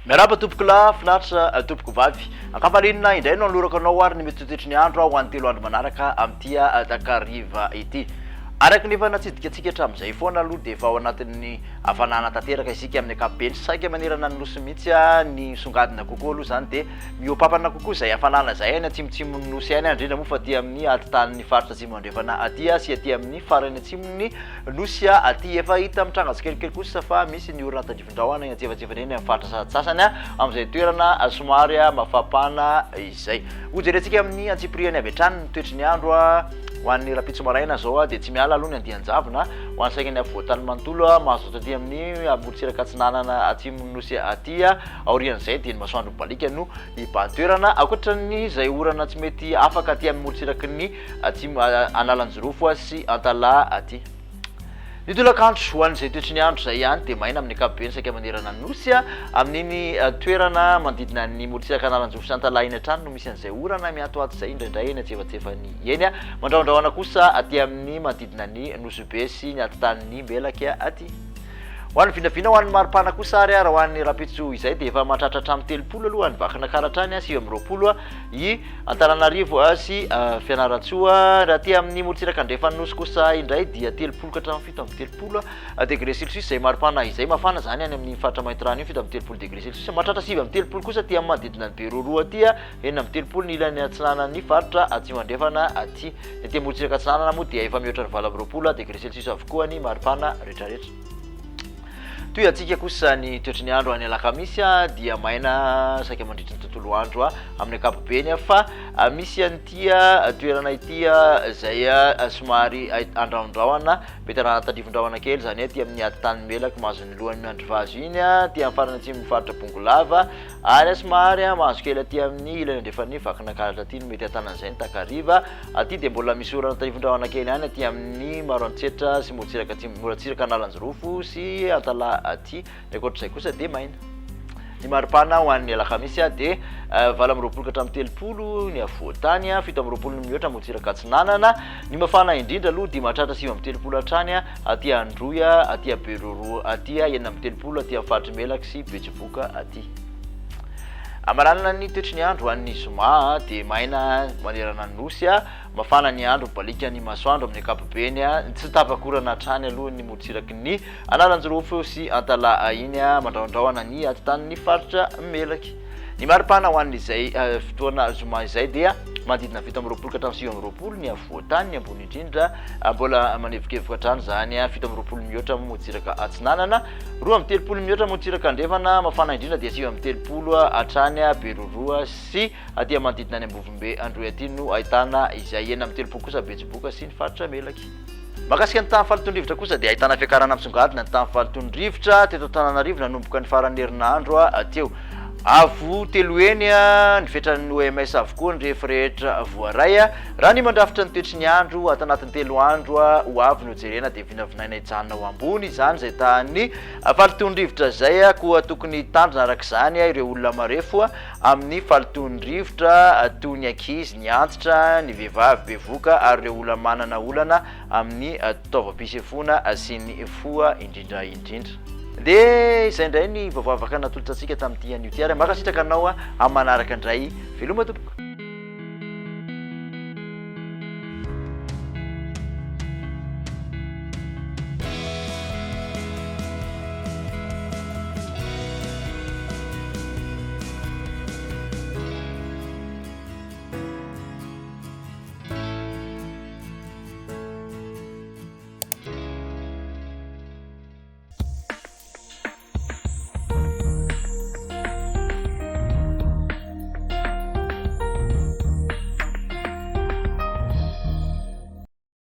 Miarahaba tompoko lahy, finaritra tompoko vavy. Ankafalinina indray no anolorako anao ary ny mety ho toetry ny andro ho an'ny 3 andro manaraka amin'ity takariva ity. Araka ny efa natsidika antsika hatramin'izay foana aloha dia efa ao anatin'ny hafanana tanteraka isika amin'ny ankapobeny saika manerana ny nosy mihitsy ny misongadina kokoa aloha izany dia mihoa-papana kokoa izay hafanana izay any atsimotsimon'ny nosy any indrindra moa fa aty amin'ny atitan'ny faritra atsimo andrefana aty sy aty amin'ny farany atsimon'ny nosy aty. Efa hita mitranga tsikelikely kosa fa misy ny orana tandrifin-drahona eny antsefatsefany eny amin'ny faritra sasantsasany amin'izay toerana somary mafampana izay. Hojerentsika amin'ny antsipiriany avy hatrany ny toetry ny andro ho an'ny rahampitso maraina izao dia tsy miala aloha ny andian-javona ho an'ny saika ny afovoan-tany manontolo mahazo aty amin'ny morontsiraka atsinanana atsimon'ny nosy aty. Aorian'izay dia ny masoandro mibaliaka no hibahan-toerana. Ankoatra ny izay orana tsy mety afaka aty amin'ny morontsiraky ny atsimo Analanjirofo sy Antalaha aty. Ny tolakandro, ho an'izay toetry ny andro izay ihany, dia maina amin'ny ankapobeny saika manerana ny Nosy. Amin'iny toerana manodidina ny morontsiraka Analanjirofo sy Antalaha iny hatrany no misy an'izay orana miatoato izay indraindray eny antsefatsefany eny. Mandrahondrahona kosa aty amin'ny manodidina ny Nosy Be sy ny atitan'ny Melaky aty. Ho an'ny vinavina ho an'ny maripana kosa ary raha ho an'ny rahampitso izay dia efa mahatratra hatramin'ny 30 aloha any Vakinankaratra any, 29 i Antananarivo sy Fianarantsoa. Raha aty amin'ny morontsiraka andrefan'ny Nosy kosa indray dia 30 ka hatramin'ny 37 degré celsius izay maripana izay. Mafana izany any amin'ny faritra Maintirano iny, 37 degré celsius. Mahatratra 39 kosa aty amin'ny manodidina an'i Beroroha aty, 36 ny ilany atsinanan'ny faritra Atsimo Andrefana aty. Ny aty amorontsiraka atsinanana moa dia efa mihoatra ny 28 degré celsius avokoa ny maripana rehetrarehetra. Toy antsika kosa ny toetry ny andro any Alakamisy dia maina saika mandritry ny tontolo andro amin'ny ankapobeny fa misy an'ity toerana ity izay somary andrahondrahona, mety arahana tandrifin-drahona kely izany hoe aty amin'ny ady tany Melaky mahazo ny lohan'ny Miandrivazo iny, aty amin'ny farany atsimon'ny faritra Bongolava ary somary mahazo kely aty amin'ny ilany andrefan'ny Vakinankaratra aty no mety ahatanan'izay ny takariva. Aty dia mbola misy orana tandrifin-drahona kely ihany aty amin'ny Maroantsetra sy morontsiraka atsimo, morontsiraka Analanjirofo sy Antalaha aty. Ny ankoatr'izay kosa dia maina. Ny maripana ho an'ny alakamisy dia 28 ka hatramin'ny 30 ny afovoan-tany, 27 no mihoatra morontsiraka atsinanana. Ny mafana indrindra aloha dia mahatratra 39 hatrany aty Androy, aty Beroroha aty, 36 aty amin'ny faritr'i Melaky sy Betsiboka aty. Hamaranana ny toetry ny andro ho an'ny zoma dia maina manerana ny Nosy, mafana ny andro, mibaliaka ny masoandro amin'ny ankapobeny, tsy tapak'orana hatrany aloha ny morontsiraky ny Analanjirofo sy Antalaha iny, mandrahondrahona ny atitan'ny faritra Melaky. Ny maripana ho an'izay fotoana zoma izay dia manodidina 27 ka hatramin'ny 29 ny afovoan-tany, ny ambony indrindra mbola manevokevoka hatrany izany, 27 mihoatra morontsiraka atsinanana. 32 mihoatra morontsiraka andrefana, mafana indrindra dia 39 hatrany Beroroha sy aty manodidina any Ambovombe Androy aty no ahitana izay, 36 kosa Betsiboka sy ny faritra Melaky. Mahakasika ny tahan'ny fahalotoan'ny rivotra kosa dia ahitana fiakarana misongadina ny tahan'ny fahalotoan'ny rivotra teto Antananarivo nanomboka ny faran'ny herinandro teo. Avo telo heny ny fetran'ny OMS avokoa ny refy rehetra voaray. Raha ny mandrafitra ny toetry ny andro ato anatin'ny 3 andro ho avy no jerena dia vinavinaina hijanona ho ambony izany izay tahan'ny fahalotoan'ny rivotra izay, koa tokony hitandrina araka izany ireo olona marefo amin'ny fahalotoan'ny rivotra toy ny ankizy, ny antitra, ny vehivavy bevohoka ary ireo olona manana olana amin'ny taovam-pisefoana sy ny fo indrindra indrindra. Dia izay indray ny vaovao afaka natolotra antsika tamin'ity anio ity ary mankasitraka anao amin'ny manaraka indray. Veloma tompoko.